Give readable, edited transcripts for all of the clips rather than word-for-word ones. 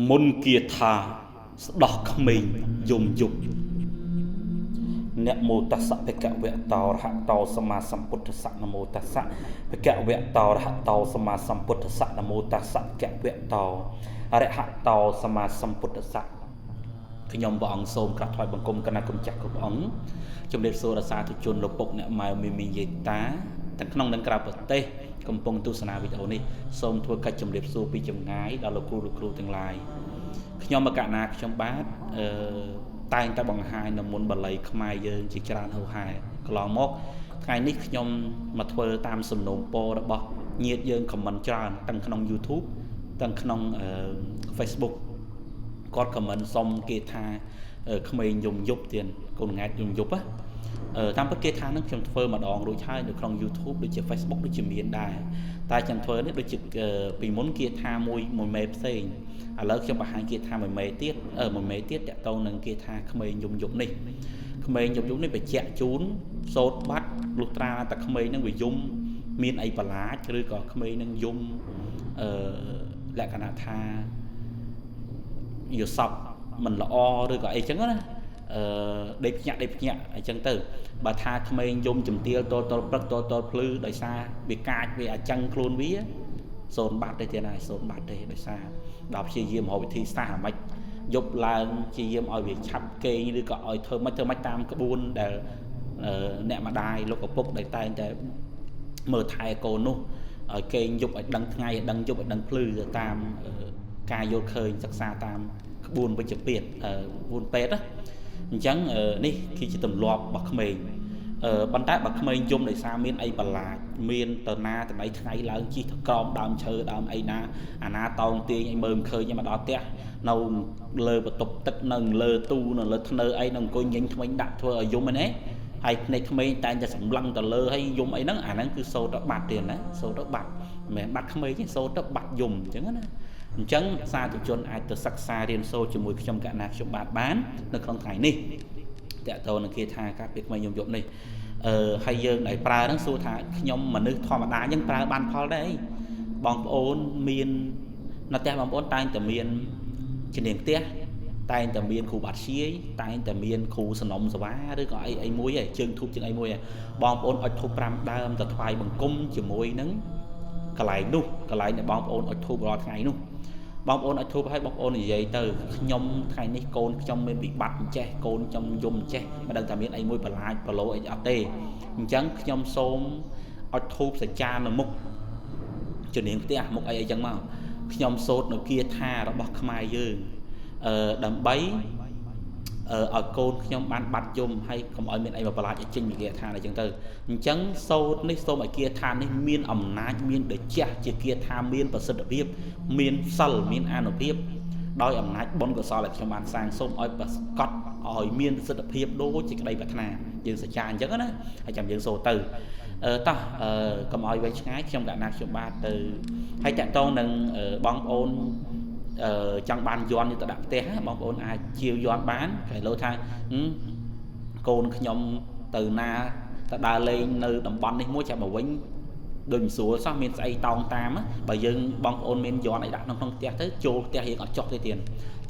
មុនគាថាស្ដោះក្មេងយំយប់នមោតស្សៈភគវៈតោរហតោសម្មាសម្ពុទ្ធស្សៈនមោតស្សៈភគវៈតោរហតោសម្មាសម្ពុទ្ធស្សៈនមោតស្សៈភគវៈតោអរហតោសម្មាសម្ពុទ្ធស្សៈខ្ញុំព្រះអង្គសូមក្រាបថ្វាយបង្គំគណៈគុណចាស់គ្រប់អង្គជំរាបសួរដល់សាធុជនលោកពុកអ្នកម៉ែមីមីយាយតាទាំងក្នុងនិងក្រៅប្រទេសកំពុងទស្សនាវីដេអូនេះសូមធ្វើកិច្ចជំរាបសួរពីចម្ងាយដល់លោកគ្រូលោកគ្រូទាំងឡាយខ្ញុំមកកណាខ្ញុំបាទអឺតែងតែបង្ហាញនៅមុនបាលីខ្មែរយើងជាច្រើនហូរហែកន្លងមកថ្ងៃនេះខ្ញុំមកធ្វើតាមសំណូមពររបស់ញាតិយើងខមមិនច្រើនទាំងក្នុង YouTube ទាំងក្នុង Facebook គាត់ខមមិនសុំគេថាក្មេងយំយប់ទៀតកូនង៉ែតយំយប់ណាតាមពិតគេថានឹងខ្ញុំធ្វើម្ដងរួចហើយនៅក្នុង YouTube ដូចជា Facebook ដូចជាមានដែរតែខ្ញុំធ្វើនេះដូចជាពីមុនគេថាមួយមួយមេផ្សេងឥឡូវខ្ញុំបង្ហាញគេថាមួយមេទៀតមួយមេទៀតតកតងនឹងគេថាក្មេងយំយប់នេះក្មេងយំយប់នេះបញ្ជាក់ជូនសូត្របាត់លុះត្រាតែក្មេងនឹងវាយំមានអីប្រឡាចឬក៏ក្មេងនឹងយំអឺលក្ខណៈថាយល់សពមិនល្អឬក៏អីចឹងណាអឺដេកភ្ញាក់ដេកភ្ញាក់អញ្ចឹងទៅបើថាក្មេងយំជំទាលតលតលព្រឹកតលតលភ្លឺដោយសារវាកាចវាអញ្ចឹងខ្លួនវាសូនបាត់ទេទៀតហើយសូនបាត់ទេដោយសារដល់ព្យាយាមរកវិធីសាស្ត្រអាម៉េចយប់ឡើងព្យាយាមឲ្យវាឆាប់គេងឬក៏ឲ្យធ្វើម៉េចធ្វើម៉េចតាមក្បួនដែលអ្នកម្ដាយលោកឪពុកដែលតែងតែមើលថែកូននោះឲ្យគេងយប់ឲ្យដឹងថ្ងៃឲ្យដឹងយប់ឲ្យដឹងភ្លឺទៅតាមការយល់ឃើញសិក្សាតាមក្បួនវិជ្ជពេទ្យក្បួនពេទ្យណាអញ្ចឹងនេះគឺជាទម្លាប់របស់ក្មេងប៉ុន្តែបើក្មេងយំដោយសារមានអីបន្លាចមានតណាតណៃថ្ងៃឡើងជីកទៅក្រោមដើមឈើដើមអីណាអាណាតោងទាញឲ្យមើលមិនឃើញមកដល់ផ្ទះនៅលើបន្ទប់ទឹកនៅលើទូនៅលើធ្នើអីនៅអង្គុយញញថ្មិញដាក់ធ្វើឲ្យយំហ្នឹងណាហើយភ្នែកក្មេងតែងតែសម្លឹងទៅលើហើយយំអីហ្នឹងអាហ្នឹងគឺសូត្រទៅបាត់ទៀតណាសូត្រទៅបាត់មិនមែនបាត់ក្មេងទេសូត្រទៅបាត់យំអញ្ចឹងណាអញ្ចឹងសាធុជនអាចទៅសិក្សារៀនសូត្រជាមួយខ្ញុំកណាខ្ញុំបាទបាននៅក្នុងថ្ងៃនេះតកតនឹងគេថាការពីក្មេងយំយប់នេះហើយយើងដែលប្រើហ្នឹងសួរថាខ្ញុំមនុស្សធម្មតាអញ្ចឹងប្រើបានផលដែរអីបងប្អូនមាននៅផ្ទះបងប្អូនតែងតែមានជំនាញផ្ទះតែងតែមានគ្រូបាត់ជាយតែងតែមានគ្រូសនំសវ៉ាឬក៏អីអីមួយឯងជើងធូបជើងអីមួយឯងបងប្អូនអុជធូប5ដើមទៅថ្វាយបង្គំជាមួយនឹងកន្លែងនោះកន្លែងដែលបងប្អូនអុជធូបរាល់ថ្ងៃនោះបងប្អូនអុជធូបឲ្យបងប្អូននិយាយទៅខ្ញុំថ្ងៃនេះកូនខ្ញុំមានវិបត្តិអញ្ចេះកូនខ្ញុំយំអញ្ចេះមិនដឹងថាមានអីមួយបន្លាចប្រឡូអីអត់ទេអញ្ចឹងខ្ញុំសូមអុជធូបសច្ចានៅមុខជំនាញផ្ទះមុខអីអីចឹងមកខ្ញុំសូត្រនៅគាថារបស់ខ្មែរយើងដើម្បីឲ្យកូនខ្ញុំបានបាត់យំហើយកុំឲ្យមានអីមកបន្លាចឲ្យចេញពីគាថាអីចឹងទៅអញ្ចឹងសូត្រនេះសូមឲ្យគាថានេះមានអំណាចមានដេជះជាគាថាមានប្រសិទ្ធភាពមានសិលមានអានុភាពដោយអំណាចបុណ្យកុសលដែលខ្ញុំបានសាងសូមឲ្យប្រកបឲ្យមានប្រសិទ្ធភាពដូចជាក្តីប្រាថ្នាយើងសច្ចាអញ្ចឹងណាហើយចាំយើងសូត្រទៅតោះកុំឲ្យវែងឆ្ងាយខ្ញុំកណាខ្ញុំបាទទៅហើយតាក់ទងនឹងបងប្អូនចង់បានយ័ន្តទៅដាក់ផ្ទះបងប្អូនអាចជាវយ័ន្តបានគេលោថាកូនខ្ញុំទៅណាទៅដើរលេងនៅតំបន់នេះមួយចាំមកវិញដូចមិនស្រួលសោះមានស្អីតោងតាមបើយើងបងប្អូនមានយ័ន្តអីដាក់ក្នុងផ្ទះទៅចូលផ្ទះយើងអត់ចុះទេទៀត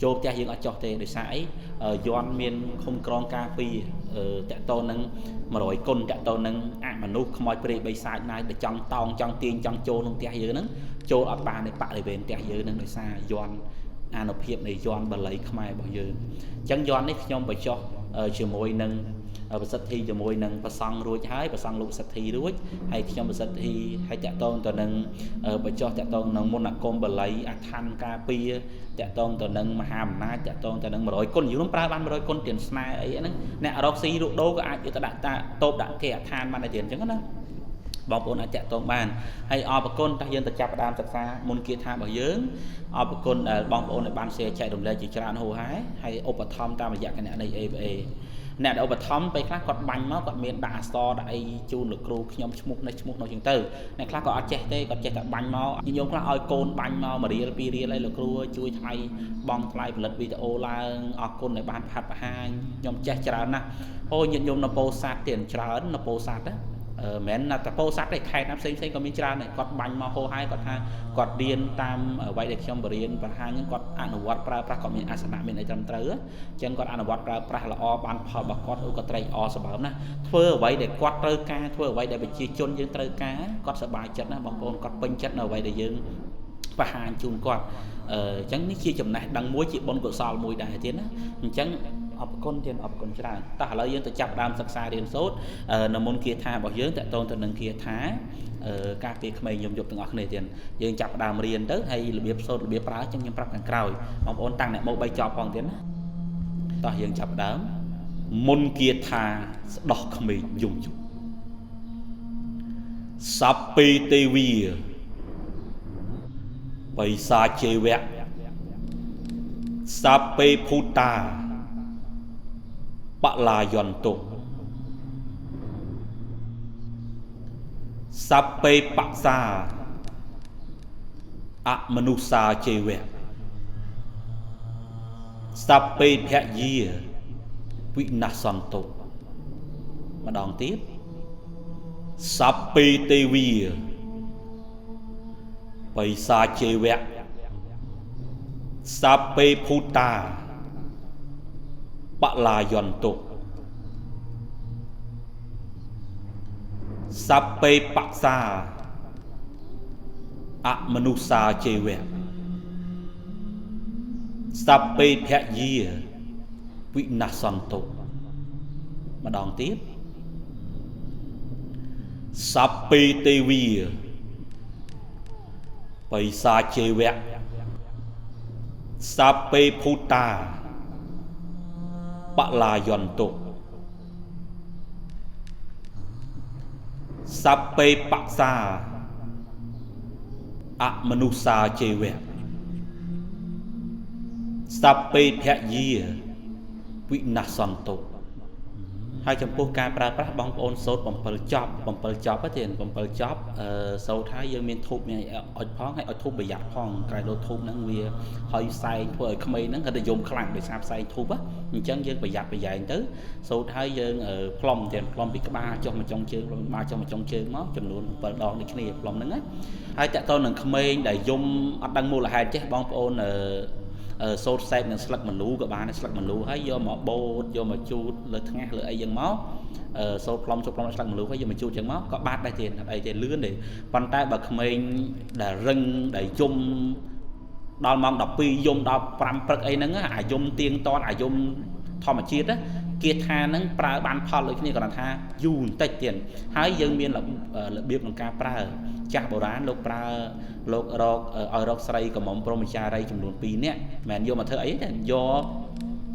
ចូលផ្ទះយើងអត់ចុះទេដោយសារអីយ័ន្តមានឃុំក្រងការពីតកតនឹង100គុណតកតនឹងអមនុស្សខ្មោចព្រៃបិសាចណាដែលចង់តោងចង់ទាញចង់ចូលក្នុងផ្ទះយើងហ្នឹងចូលអត់បានในបរិវេណផ្ទះយើងហ្នឹងដោយសារយ័ន្តអានុភាពនៃយ័ន្តបាលីខ្មែររបស់យើងអញ្ចឹងយ័ន្តនេះខ្ញុំបញ្ចុះជាមួយនឹងប្រសិទ្ធិជាមួយនឹងប្រសង់រួចហើយប្រសង់លោកប្រសិទ្ធិរួចហើយខ្ញុំប្រសិទ្ធិហើយតាក់ទងទៅនឹងបញ្ចុះតាក់ទងនឹងមន្តអាគមបាលីអឋានការពារតាក់ទងទៅនឹងមហាអំណាចតាក់ទងទៅនឹង100គុណយើងប្រើបាន100គុណទៀនស្នេហ៍អីហ្នឹងអ្នករកស៊ីលក់ដូរក៏អាចយកទៅដាក់តាតូបដាក់គេអឋានបានដែរទៀតអញ្ចឹងណាបងប្អូនអាចតាក់ទងបានហើយអរគុណតោះយើងទៅចាប់ផ្ដើមសិក្សាមុនគាថារបស់យើងអរគុណដែលបងប្អូនដែលបាន share ចែករំលែកជាច្រើនហូរហែហើយឧបត្ថម្ភតាមរយៈគណនី ABA អ្នកដែលឧបត្ថម្ភពេលខ្លះគាត់បាញ់មកគាត់មានដាក់អក្សរដាក់អីជូនលោកគ្រូខ្ញុំឈ្មោះនេះឈ្មោះនោះចឹងទៅអ្នកខ្លះក៏អត់ចេះទេគាត់ចេះតែបាញ់មកញោមខ្លះឲ្យកូនបាញ់មក1រៀល2រៀលអីលោកគ្រូជួយថ្លៃបងថ្លៃផលិតវីដេអូឡើងអរគុណដែលបានផាត់បង្ហាញខ្ញុំចេះច្រើនណាស់អូញាតិញោមនៅពោធិ៍សាត់ទៀតច្រើននៅពោធិ៍សាត់ណា មិនមែនតែពោធិ៍សាត់ទេខេត្តណាផ្សេងផ្សេងក៏មានច្រើនដែរគាត់បាញ់មកហោហើយគាត់ថាគាត់រៀនតាមអ្វីដែលខ្ញុំបរៀនបង្ហាញហ្នឹងគាត់អនុវត្តប្រើប្រាស់គាត់មានអាសនៈមានអីត្រឹមត្រូវអញ្ចឹងគាត់អនុវត្តប្រើប្រាស់ល្អបានផលរបស់គាត់អូគាត់ត្រេកអរសម្បើមណាធ្វើអ្វីដែលគាត់ត្រូវការធ្វើអ្វីដែលប្រជាជនយើងត្រូវការគាត់សប្បាយចិត្តណាបងប្អូនគាត់ពេញចិត្តនៅអ្វីដែលយើងបង្ហាញជូនគាត់អញ្ចឹងនេះជាចំណេះដឹងមួយជាបុណ្យកុសលមួយដែរទៀតណាអញ្ចឹងអរគុណទៀតអរគុណច្រើនតោះឥឡូវយើងទៅចាប់ដើមសិក្សារៀនសូត្រនៅមុនគាថារបស់យើងតកតងទៅនឹងគាថាការពារក្មេងយំយប់ទាំងអស់គ្នាទៀតយើងចាប់ដើមរៀនទៅហើយរបៀបសូត្ររបៀបប្រើអញ្ចឹងខ្ញុំប្រាប់ខាងក្រោយបងប្អូនតាំងអ្នកមក3ចប់ផងទៀតណាតោះយើងចាប់ដើមមុនគាថាស្ដោះក្មេងយំយប់សព្ពេទេវីបិសាជេវៈសព្ពេភូតាបលាយន្តុសព្ពេបក្សាអមនុស្សាជេវៈសព្ពេភយាវិនសន្តុម្ដងទៀតសព្ពេទេវីបិសាជេវៈសព្ពេភូតាបលាយន្តុសព្ពេបក្សាអមនុស្សាជេវៈសព្ពេភយាវិនសន្តុម្ដងទៀតសព្ពេទេវីបិសាជេវៈសព្ពេភូតាបលាយន្តុសព្ពេបក្សាអមនុស្សាជេវៈសព្ពេភយាវិនសន្តុហើយចំពោះការប្រើប្រាស់បងប្អូនសូត្រ7ចប់7ចប់ទេ7ចប់សូត្រហើយយើងមានធូបមានអុចផងហើយអុចធូបប្រយ័ត្នផងក្រែលោធូបហ្នឹងវាហើយផ្សែងធ្វើឲ្យក្មេងហ្នឹងគាត់ទៅយំខ្លាំងដោយសារផ្សែងធូបអញ្ចឹងយើងប្រយ័ត្នប្រយែងទៅសូត្រហើយយើងផ្លុំទៀតផ្លុំពីក្បាលចុះមកចុងជើងផ្លុំក្បាលចុះមកចុងជើងមកចំនួន7ដងដូចគ្នាផ្លុំហ្នឹងណាហើយតកតនឹងក្មេងដែលយំអត់ដឹងមូលហេតុចេះបងប្អូនសូត្រសែបនឹងស្លឹកម្លូក៏បានស្លឹកម្លូហើយយកមកបូតយកមកជូតលើថ្ងាសលើអីយ៉ាងមកសូត្រផ្លុំសូត្រផ្លុំស្លឹកម្លូហើយយកមកជូតយ៉ាងមកក៏បាត់ដែរទៀតអត់អីទេលឿនទេប៉ុន្តែបើក្មេងដែលរឹងដែលយំដល់ម៉ោង12យំដល់5ព្រឹកអីហ្នឹងអាយំទៀងតតអាយំធម្មជាតិណាគាថាហ្នឹងប្រើបានផលដូចគ្នាគ្រាន់តែថាយូរបន្តិចទៀតហើយយើងមានរបៀបក្នុងការប្រើចាស់បុរាណលោកប្រើលោករកឲ្យរកស្រីកំមុំព្រហ្មចារីចំនួន2នាក់មិនមែនយកមកធ្វើអីទេយក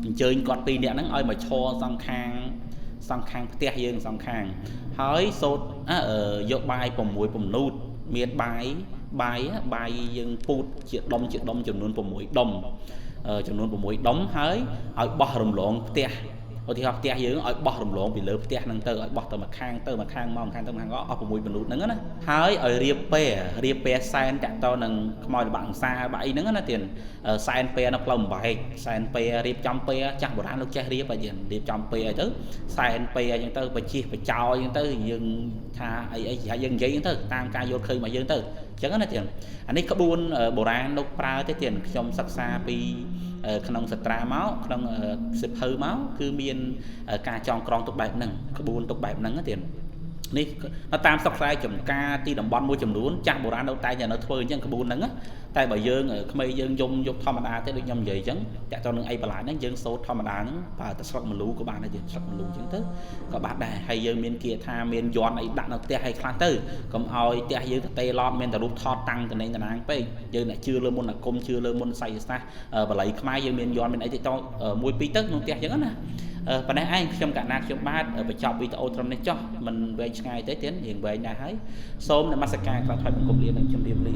អញ្ជើញគាត់2នាក់ហ្នឹងឲ្យមកឈរសងខាងផ្ទះយើងសងខាងហើយសូត្រយកបាយ6ពំនូតមានបាយបាយយើងពូតជាដុំចំនួន6ដុំចំនួន6ដុំហើយឲ្យបោះរំលងផ្ទះឧទាហរណ៍ផ្ទះយើងឲ្យបោះរំលងពីលើផ្ទះហ្នឹងទៅឲ្យបោះទៅមួយខាងទៅមួយខាងមកមួយខាងទៅមួយខាងអស់6មនុស្សហ្នឹងណាហើយឲ្យរៀបពែសែនតាក់តនឹងខ្មោចបាក់អង្សាបាក់អីហ្នឹងណាទៀតសែនពែនៅផ្លូវអំបែកសែនពែរៀបចំពែចាស់បុរាណលោកចេះរៀបហើយទៀតរៀបចំពែឲ្យទៅសែនពែអញ្ចឹងទៅបជិះបចោអញ្ចឹងទៅយើងថាអីអីយើងនិយាយអញ្ចឹងទៅតាមការយល់ឃើញរបស់យើងទៅអញ្ចឹងណាទៀតអានេះក្បួនបុរាណលោកប្រើទេទៀតខ្ញុំសិក្សាពីក្នុងសត្រាមកក្នុងសិភៅមកគឺមានការចងក្រងទុកបែបហ្នឹងក្បួនទុកបែបហ្នឹងទៀតនេះនៅតាមស្រុកស្រែចំការទីតំបន់មួយចំនួនចាស់បុរាណនៅតែនៅធ្វើអញ្ចឹងក្បួនហ្នឹងតែបើយើងក្មេងយើងយំយកធម្មតាទេដូចខ្ញុំនិយាយអញ្ចឹងតាក់ទងនឹងអីបន្លាចហ្នឹងយើងសូត្រធម្មតាហ្នឹងបើតែស្លឹកម្លូក៏បានដែរយើងស្លឹកម្លូអញ្ចឹងទៅក៏បានដែរហើយយើងមានគាថាមានយន់អីដាក់នៅផ្ទះឲ្យខ្លះទៅកុំឲ្យផ្ទះយើងទៅទេឡតមានតែរូបថតតាំងតំណែងតំណាងពេកយើងអ្នកជឿលើមន្តអាគមជឿលើមន្តស័យសាស្ត្របល័យខ្មែរយើងមានយន់មានអីទៅមួយពីរទៅក្នុងផ្ទះអញ្ចឹងណាប៉ុណ្ណេះឯងខ្ញុំកណ្ណាខ្ញុំបាទបញ្ចប់វីដេអូត្រឹមនេះចុះមិនវែងឆ្ងាយទេទៀតរៀងវែងដែរហើយសូមនមស្ការក្រាបថ្វាយបង្គំលានិងជម្រាបលា